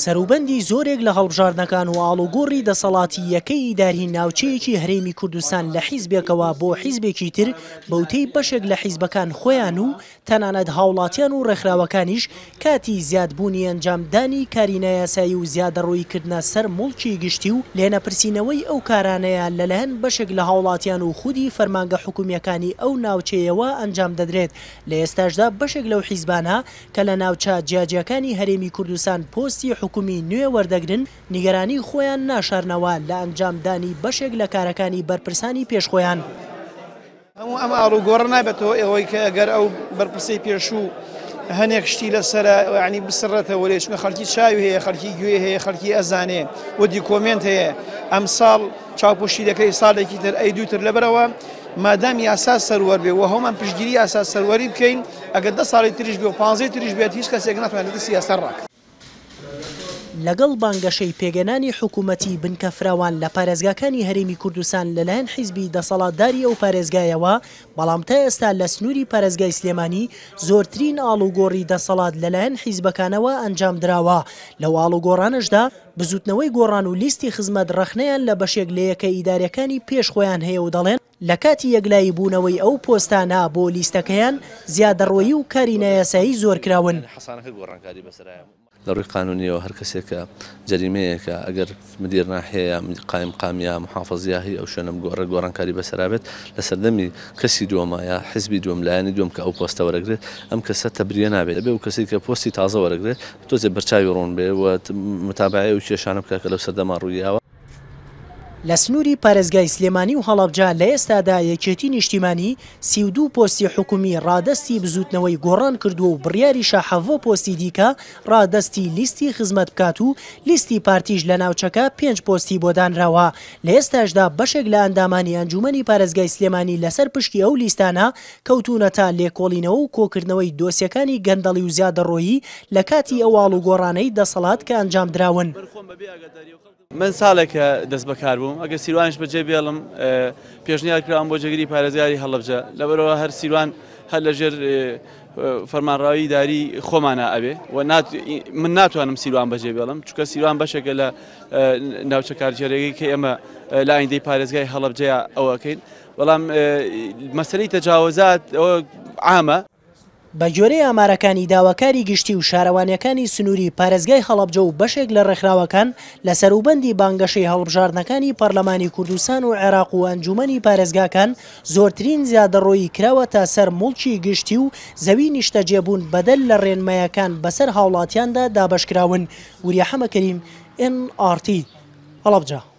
سەروبەندی زۆرێک لە هەڵبژاردنەکان و ئاڵوگۆڕی دەسەڵاتی یەکەی ئیداری ناوچەیەکی هەرێمی کوردستان لە حیزبێکەوە بۆ حیزبێکی تر بەوتەی بەشێک لە حیزبەکان خۆیان و تەنانەت هاوڵاتیان و ڕێکخراوەکانیش کاتی زیادبوونی ئەنجامدانی کاری نایاسایی و زیادەڕۆیی کردنە سەر موڵکی گشتی و لێنەپرسینەوەی ئەو کارانەیە لەلایەن بەشێک لە هاوڵاتیان و خودی فەرمانگە حکومییەکانی ئەو ناوچەیەوە ئەنجام دەدرێت لە ئێستاشدا بەشێک لەو حیزبانە کە لە ناوچە جیاجیاکانی هەرێمی کوردستان پۆستی حکومی نوێ وەردەگرن نیگەرانی خۆیان ناشارنەوە لە ئەنجامدانی بەشێک لە کارەکانی بەرپرسانی پێش خۆیان. هەموو ئەم ئاڵوگۆڕە نابێتەوە ئەوەی کە ئەگەر ئەو بەرپرسەی پێشوو هەنێک شتی لەسەرە یعنی بسڕێتەوە لێ چونکە خەڵکی چاوی هەیە خەڵکی گوێ هەیە خەڵکی ئەزانێ و دیکۆمێنت هەیە ئەمساڵ چاوپۆشی دەکەی ساڵێکی تر ئەی دووتر لەبەرەوە مادام یاسا سەروەر بێ و هەمان پشتگیری یاسا سەروەری بکەین ئەگەر دە ساڵی تریش بێ و پانزەی تریش بێت هیچ کەسێک ناتوانێت لە دەستی یاسا ڕاکات. لەگەڵ بانگەشەی پێکهێنانی حکومەتی بنکە فراوان لە پارێزگاکانی هەرێمی کوردستان لەلایەن حیزبی دەسەڵاتداری ئەو پارێزگایەوە، بەڵام تا ئێستا لە سنووری پارێزگای سلێمانی زۆرترین ئاڵوگۆڕی دەسەڵات لەلایەن حیزبەکانەوە ئەنجامدراوە، لەو ئاڵوگۆڕانەشدا بزوتنەوەی گۆڕان و لیستی خزمەت ڕەخنەیان لە بەشێک لە یەکە ئیداریەکانی پێش خۆیان هەیە و دەڵێن، لە کاتی یەکلایی بوونەوەی ئەو پۆستانە بۆ لیستەکەیان، زیادەڕۆیی و کاری نایاسایی زۆر کراون. لە ڕووی قانونیەوە هەر کەسێک کە جەریمەیەکە ئەگەر مدیر ناحیە یا قایمقام یا محافظ یا هی ئەو شوێنە بگۆڕێت گۆڕانکاری بەسەرا بێت لە سەردەمی کەسی دووەمە یا حزبی دووەم لایەنی دووەم کە ئەو پۆستە وەرەگرێت ئەم کەسە تەبریە نابێت ئەبێ ئەو کەسەی کە پۆستی تازە وەرەگرێت تۆزێ بەرچاوی ڕوون بێ و متابەعەی ئەو کێشانە بکات کە لەو سەردەما ڕوویاوە. لە سنووری پارێزگای سلێمانی و هەڵەبجە لە ئێستادا یەکێتی نیشتیمانی 32 پۆستی حکومی ڕادەستی بزووتنەوەی گۆڕان کردووە و بڕیاریشە 17 پۆستی دیکە ڕادەستی لیستی خزمەت بکات و لیستی پارتیش لە ناوچەکە پێنج پۆستی بۆ دانراوە لە ئێستاشدا بەشێک لە ئەندامانی ئەنجوومەنی پارێزگای سلێمانی لەسەر پشکی ئەو لیستانە کەوتوونەتە لێکۆڵینەوە و کۆکردنەوەی دۆسیەکانی گەندەڵی و زیادەڕۆیی لە کاتی ئەو ئاڵوگۆڕانەی دەسەڵات کە ئەنجامدراون. من ساڵێکە دەست بەکار بووم ئەگەر سیروانیش بەجێ بێڵم پێشنیار کراوم بۆ جێگری پارێزگاری هەڵەبجە لەبەرەوە هەر سیروان هەر لەژێر فەرمانڕاوی داری خۆمانە ئەبێ و من ناتوانم سیروان بەجێ بێڵم چونکە سیروان بەشێکە لە ناوچە کارگێڕیەکەی کە ئێمە لە ئایندەی پارێزگای هەڵەبجەیە ئەوەکەین بەڵام مەسەلەی تەجاوزات ئەوە عامە. بەگوێرەی ئامارەکانی داواکاری گشتی و شارەوانییەکانی سنووری پارێزگای هەڵەبجە و بەشێک لە ڕێکخراوەکان لە سەروبەندی بانگەشەی هەڵبژاردنەکانی پەرلەمانی کوردستان و عێراق و ئەنجوومەنی پارێزگاکان زۆرترین زیادەڕۆیی کراوەتە سەر موڵکی گشتی و زەوی نیشتەجێبوون بەدەر لە ڕێنمایەکان بەسەر هاوڵاتیاندا دابەشکراون. وریا حەمەکەریم، ئێن ئاڕ تی، هەڵەبجە.